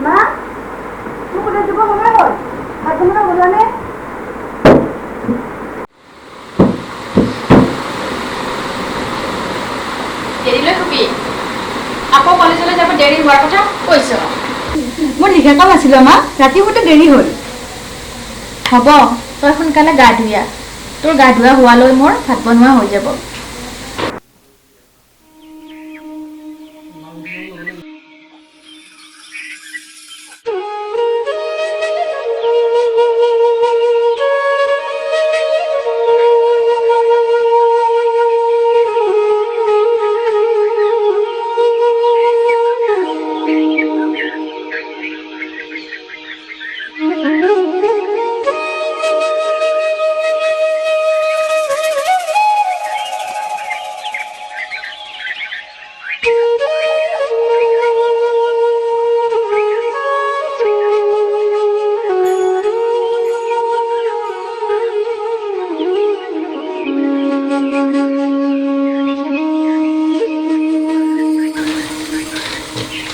মা, তোৰ কলেজ যাব সময় হ'ল, ভাত বনাব গ'লানে? দেৰিলৈ শুবি, আকৌ কলেজলৈ যাব দেৰি হোৱাৰ কথা কৈছ। মোৰ লিখা কাম আছিলে মা, ৰাতি শুতে দেৰি হ'ল। হ'ব, তই সোনকালে গা ধুই আহ। তোৰ গা ধোৱা হোৱালৈ মোৰ ভাত বনোৱা হৈ যাব।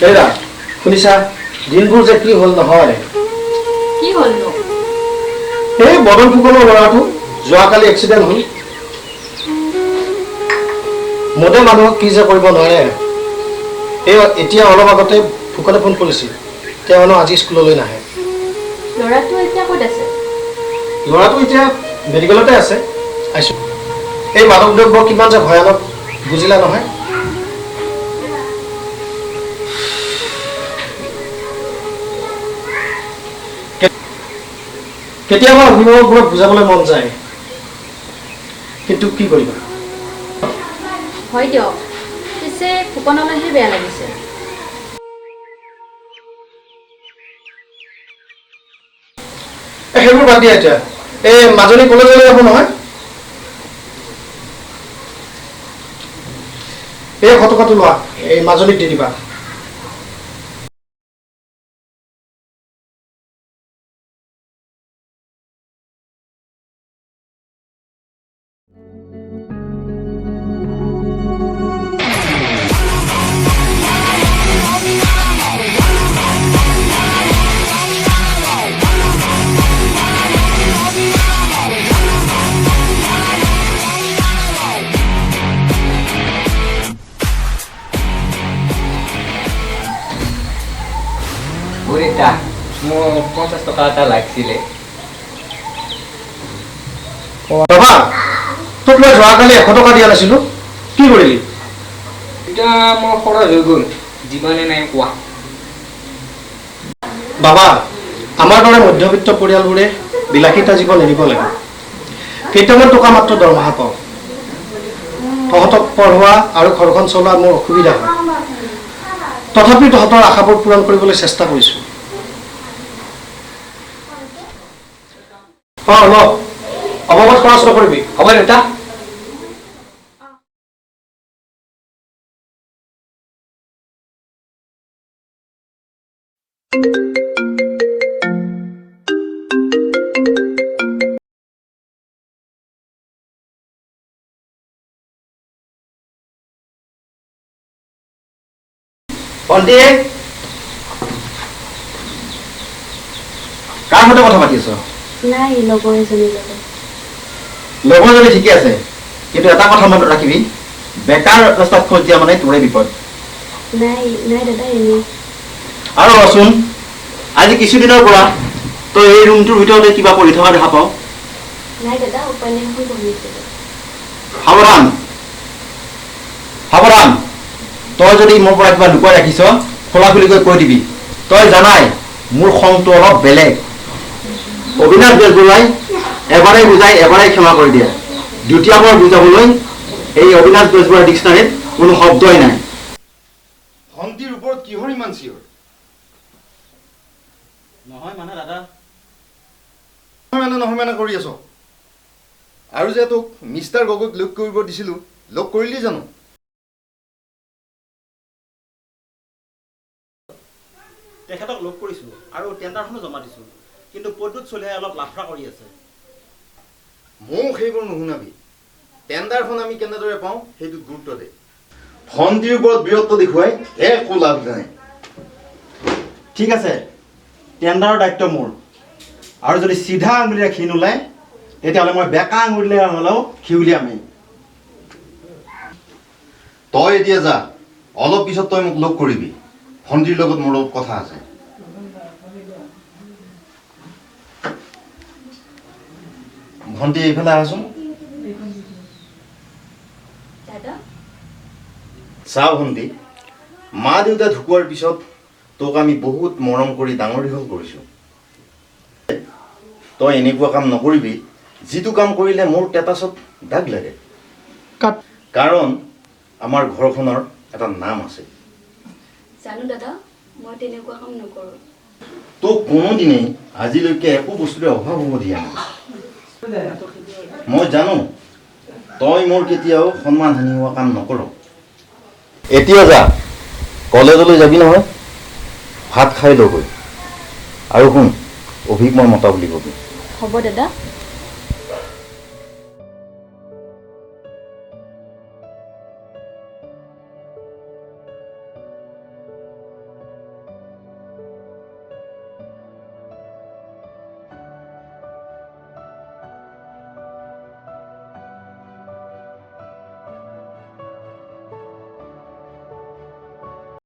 হেৰা, শুনিছা, দিনবোৰ যে কি হ'ল নহয়। কি হ'লনো? এই বদন ফুকনৰ ল'ৰাটো যোৱাকালি এক্সিডেণ্ট হ'ল। মদে মানুহক কি যে কৰিব নোৱাৰে। এই এতিয়া অলপ আগতে ফুকনে ফোন কৰিছিল, তেওঁ হেনো আজি স্কুললৈ নাহে। ল'ৰাটো এতিয়া ক'ত আছে? ল'ৰাটো এতিয়া মেডিকেলতে আছে। আহিছোঁ। এই মাদক দ্ৰব্য কিমান যে ভয়ানক বুজিলা নহয়। কেতিয়াবা অভিভাৱকবোৰক বুজাবলৈ মন যায়, কিন্তু কি কৰিবা। হয় দিয়ক, পিছে ফুকনলৈহে বেয়া লাগিছে। এই সেইবোৰ বাদ দিয়া এতিয়া। এই মাজনী কলেজলৈ যাব নহয়। এই 100 টকাটো লোৱা, এই মাজনীক দি দিবা। দেউতা, মোক 50 টকা এটা লাগিছিলে। বাবা, তোক মই যোৱাকালি 100 টকা দিয়া নাছিলো, কি কৰিলি? এতিয়া মোৰ খৰচ হৈ গ'ল, যিমানে নাই কোৱা। বাবা, আমাৰ দৰে মধ্যবিত্ত পৰিয়ালবোৰে বিলাসিতা জীৱন এৰিব লাগে। কেইটামান টকা মাত্ৰ দৰমহা পাওঁ। তহঁতক পঢ়োৱা আৰু ঘৰখন চলোৱা মোৰ অসুবিধা হয়। তথাপি তহঁতৰ আশাবোৰ পূৰণ কৰিবলৈ চেষ্টা কৰিছোঁ। অঁ, ল, অভাৱত খৰচ নকৰিবি। হ'ব দেউতা। ভণ্টি, কাৰ সৈতে কথা পাতি আছ? নাই, লগৰ এজনীৰ লগত। লগৰজনী ঠিকে আছে, কিন্তু এটা কথা মনত ৰাখিবি, বেকাৰ ৰাস্তাত খোজ দিয়া মানে তোৰে বিপদ। নাই নাই দাদা, এনেই। আৰু ৰচোন, আজি কিছুদিনৰ পৰা তই এই ৰুমটোৰ ভিতৰতে কিবা পঢ়ি থকা দেখা পাওঁ। নাই দাদা, উপন্যাসখন পঢ়ি আছিলোঁ। সাৱধান সাৱধান, তই যদি মোৰ পৰা কিবা লুকুৱাই ৰাখিছ, খোলা খুলিকৈ কৈ দিবি। তই জানাই মোৰ খংটো অলপ বেলেগ। অবিনাশ বেজবৰুৱাই এবাৰেই বুজাই এবাৰেই ক্ষমা কৰি দিয়ে। দ্বিতীয়বাৰ বুজাবলৈ এই অবিনাশ বেজবৰুৱাৰ ডিক্সনাৰীত কোনো শব্দই নাই। ভণ্টিৰ ওপৰত কিহৰ ইমান চিঞৰ? নহয় মানে দাদা, মানে নহয় মানে কৰি আছ। আৰু যে তোক মিষ্টাৰ গগৈক লগ কৰিব দিছিলোঁ, লগ কৰিলি জানো? তেখেতক লগ কৰিছোঁ আৰু টেণ্ডাৰখনো জমা দিছোঁ, কিন্তু প্ৰদ্যুৎ চলিহাই অলপ লাফৰা কৰি আছে। মোক সেইবোৰ নুশুনাবি। টেণ্ডাৰখন আমি কেনেদৰে পাওঁ সেইটোত গুৰুত্ব দে। ভণ্টিৰ ওপৰত বীৰত্ব দেখুৱাই একো লাভ নাই। ঠিক আছে, টেণ্ডাৰৰ দায়িত্ব মোৰ। আৰু যদি চিধা আঙুলিৰে ঘি নোলায়, তেতিয়াহ'লে মই বেকা আঙুলিৰে হ'লেও ঘি উলিয়ামেই। তই এতিয়া যা, অলপ পিছত তই মোক লগ কৰিবি। ভণ্টিৰ লগত মোৰ অলপ কথা আছে। ভণ্টি, এইফালে আহাচোন। দাদা। চা ভণ্টি, মা দেউতা ঢুকোৱাৰ পিছত তোক আমি বহুত মৰম কৰি ডাঙৰ দীঘল কৰিছোঁ। তই এনেকুৱা কাম নকৰিবি যিটো কাম কৰিলে মোৰ টেটাছত দাগ লাগে। কাৰণ আমাৰ ঘৰখনৰ এটা নাম আছে। জানো দাদা, মই তেনেকুৱা কাম নকৰোঁ। তোক কোনোদিনেই আজিলৈকে একো বস্তুৰে অভাৱ হ'ব দিয়া নাই। মই জানো তই মোৰ কেতিয়াও সন্মান হানি হোৱা কাম নকৰ। এতিয়া যা, কলেজলৈ যাবি নহয়, ভাত খাই ল'গৈ। আৰু শুন, অভিক মই মতা বুলি কবি। হ'ব দাদা।